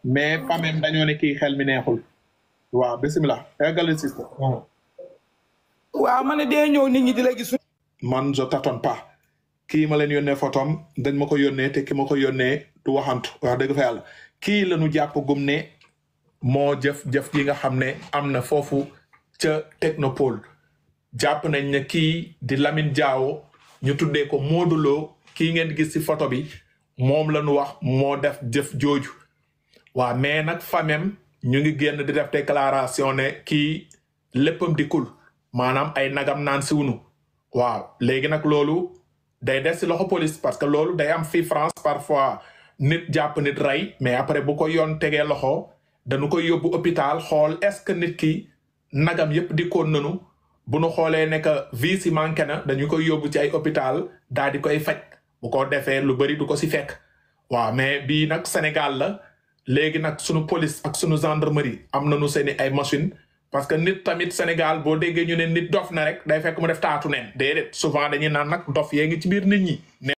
mais famem dañoo ne kii xel mi neexul waaw bisimilah eggali sister waaw ma ne dee ñëw nit ñi di la gis. man je t'attends pas kii ma leen yónnee photom dañ ma ko yónnee te ki ma ko yónnee du waxantu wax dëgg fa yàlla kii la ñu jàpp gum ne moo jëf ji nga xam ne am na foofu ca Technopole jàpp nañ ne kii di Lamine Diawo ñu tuddee ko Modou Lo kii ngeen gis ci photo bi moom la ñu wax moo def jëf jooju waaw mais nag famem ñu ngi génn di def déclaration ne kii léppam di kul maanaam ay nagam naan si wunu waaw léegi nag loolu day des ci loxo police parce que loolu day am fii France parfois nit jàpp nit rey mais après bu ko yoon tegee loxo dañu koy yóbbu hôpital xool est-ce que nit ki nagam yépp dikkoon nanu bu nu xoolee ne que vie si manqué na dañu koy yóbbu ci ay hôpital daal di koy faj bu ko defee lu bari du ko si fekk waaw mais bii nag Sénégal la léegi nag sunu police ak sunu gendarmerie am nañu seeni ay machine parce que nit tamit Sénégal boo déggee ñu ne nit dof na rek day fekk mu def taatu neen déedéet souvent dañuy naan nag dof yee ngi ci biir nit ñi